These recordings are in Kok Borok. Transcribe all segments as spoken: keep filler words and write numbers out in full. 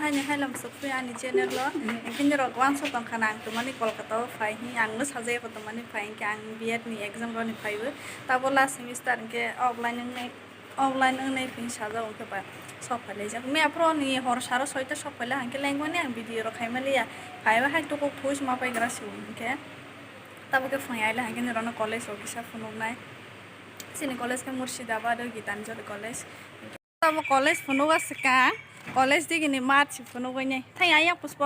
Ani hai lam sokphi ani channel lo, engkhe norok uansuk tongkha na ang tumani Kolkata o phai hi, ang no sajai bo tumani phai, engkhe ang B Ed ni exam roni phaibo, tabo last semester engkhe offline wngnai, offline wngnai phi sajao engkhe ba sok phailaijak. Mia phuru ni hor saro soita sok phaila hwnkhe lengmani ang video rok khaimaliya, phaiba hai tuku phuis ma paigra si hwnkhe, tabo khe phunui aila hwnkhe norokno college o kisa phunuknai, chini college khe Murshidabad o Gitanjali college. Tamo college phunugo swkang, college digini mat si phunugwi nai. Thai ayang puspo.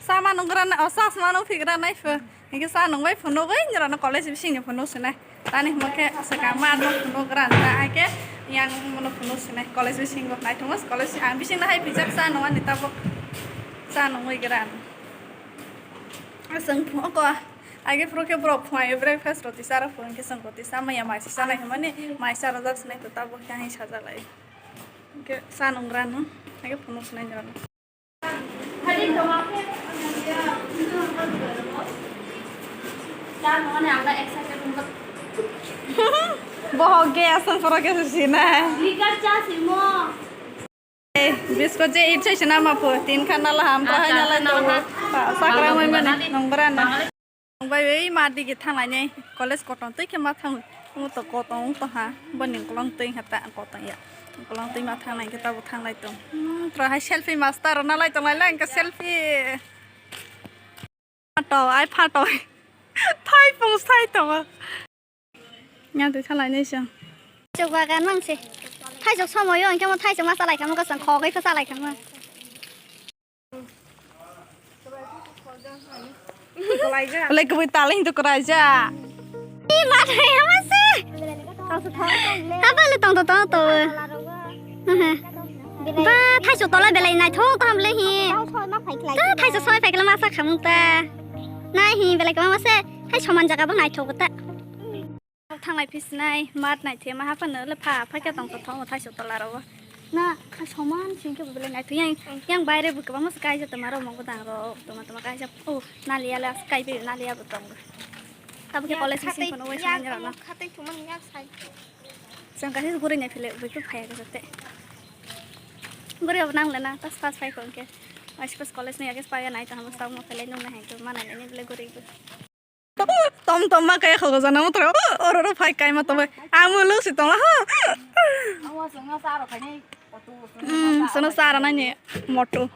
Sama nungra na, o sasma nung phigra nai pho. Hingke sa nungbai phunugwi, nirano college bisingni phunuk sinai. Tani himo khe swkang mat no phunugra na, hake yang mono phunuk sinai. College bisingo naithokma college ang bisingno hai pijak sa nungani tabuk. Sa nungwi gra. Aswng phunuk ko. Age phuru khe borok phunai breakfast roti chara phuru hwnkhe chwng roti chamaya mai se chanai hwnmani mai chara jak sinai to tabuk khe ang sajalai. Hwnkhe cha nungrano age phunuk sinai nirano. Bohok ge aswng phuru khe se sinai. Biskot je it sai sina ma pho tin khan nala ham ta hai nala to. Sakra mai mani nong brana. Nong bai ei ma digi thanglai nai college kotong twi khe ma thang. Mo to kotong to ha. Bo ning kolong twi ha ta kotong ya. Kolong twi ma thanglai khe ta bo thanglai to. Hmm, tra hai selfie master nalai tong lai lang ka selfie. Phato ai phato. Thai pung sai to. Yang twi thalai nai song. Chuk bagan mang se. Thaisok somoyo hwnkhe mo thaisok ma chalai kha mo kosong khogwi khe chalai kha mo. Belai kubui talai hintu kwraija. Ih, ma thai ama se. Haba le tong to tong to. Ba, thaichuk tola belai naithok tong le hi. Ta thaichuk soi phaikle ma sa khamung ta. Nai hi belai kwbangma se. Hai soman jaga bo naithok ta. Thanglai phi sinai mat naithe ma haphano le pha pha khe tong tong thaichuk tola ro. Na soman sing khe belai naithok yang yang baire bo kwbangma se kaijak tongma rok mokdang rok tongma tongma kaijak o naliya le kai be naliya bo tongo. Tabuk khe college bising phano wai sanai rok na. Khatai thumani yak sai. Chwng kaisa guri nai phile bai khe phaiya khe jote. Guri abo nang le na tas pas phai kho hwnkhe. Mas pas college ni age paiya nai tong hamo sao ma phele nung nai hai to ma nai nai ni bole guri bo. Tom tom ma kaya kho jana mo tro oro ro phai kai ma tong bai. Amo lo si tong ha. Amo sanga sa ro khai nai. Hmm, sana sa ra nai ni moto.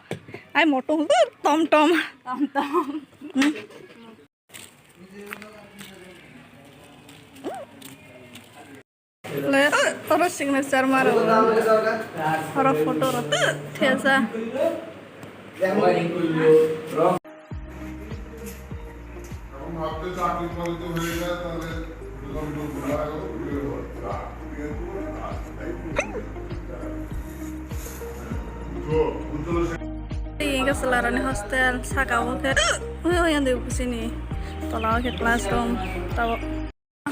Ai moto tom tom. Tom tom. Hmm. Le, oro signature maro. Oro photo ro thesa. Ui, hostel saka o khe ui ui ande bisini tola o khe classroom tabo.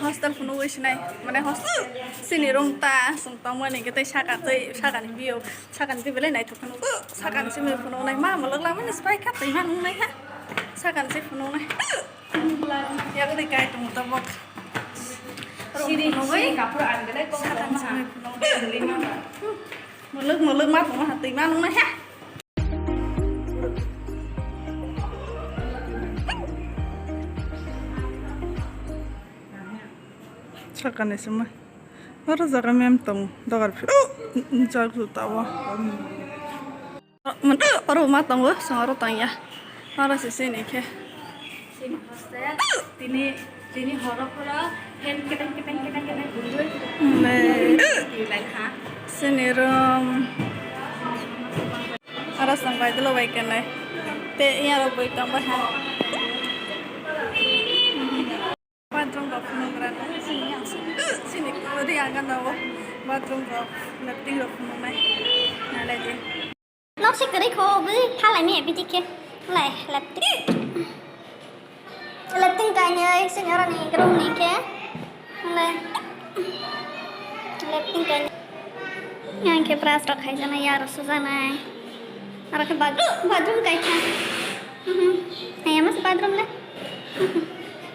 Hostel phunugwi sinai, mane hostel sini room ta chwng tongmani hwnkhe tei saka tei sakani view, sakani tei belai naithok phano, sakani se mui phunuknai ma mwlwk lamani se pai kha twi ma nungnai ha, sakani se phunuknai. Yak twi kai tongo tabuk. Room phunugwi sakani se mui phunuknai. Mwlwk mwlwk ma tongma ha twi ma nungnai ha. Sakani simi. Oro jaga mem tong dogar phi. Jaga tao. Oro ma tongo, song oro tong ya. Oro sisi ni khe. Sini hostel, tini, tini horo phoro fan keteng, keteng, keteng, keteng, gundui. Lai kha. Sini room. Aro song bai dolo bai kenai. Te iya ro boi tong bai ha. Bathroom rok phunuk gra no. Sini yang sini. Sini ko ri aga no. Bathroom rok, latrine rok phunuk nai. Nalai di. Nok se kwrwi kho, bwrwi phalai maya bidi khe. Lai, lepting. Lepting kainwi, sini oroni room ni khe. Lai. Lepting kainwi. Yang khe brush rok khaijaknai, ya rok sujaknai. Aro khe bathroom, bathroom kaisa. Mhm. Hayama se bathroom le.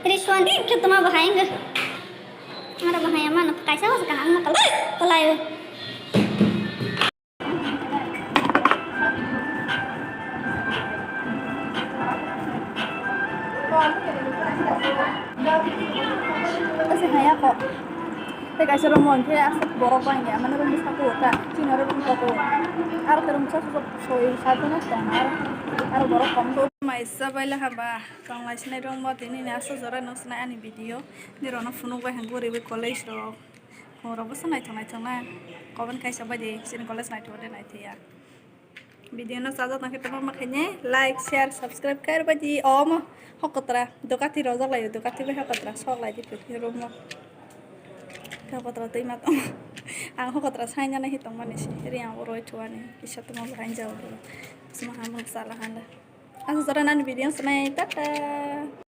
Risuan di khe tuma bahai nge. Aro bahai ama no kaisa was kaham no kalai, kalai. Tei kaisa room o hwnkhe aswk borok bangya, mane room bwskango ta, chini oro room kotor. Aro khe room sa soi satjona tong, aro, aro borok kom do. Maisa baila haba, tong lai sinai room o tini ni aswk jora nung sinai ani video. Nirok no phunuk bai hwnkhe guriwi college rok. Khumrok bwsa naithok naithok na. Comment kaisa bai di, chini college naithok de naithiya. Video no chajak tongkhe tamo ma khaine like, share, subscribe khe bai di. Omo hokotra dokati rojak laio, dokati bai hokotra sok lai di room o. Hokotra twi ma tong. Ang hokotra saina nai tongmani se. Ri ang oro thuani. Kisa tongma bai jao. Sma hamung sala handa. Asa jora nani video sanai. Tata.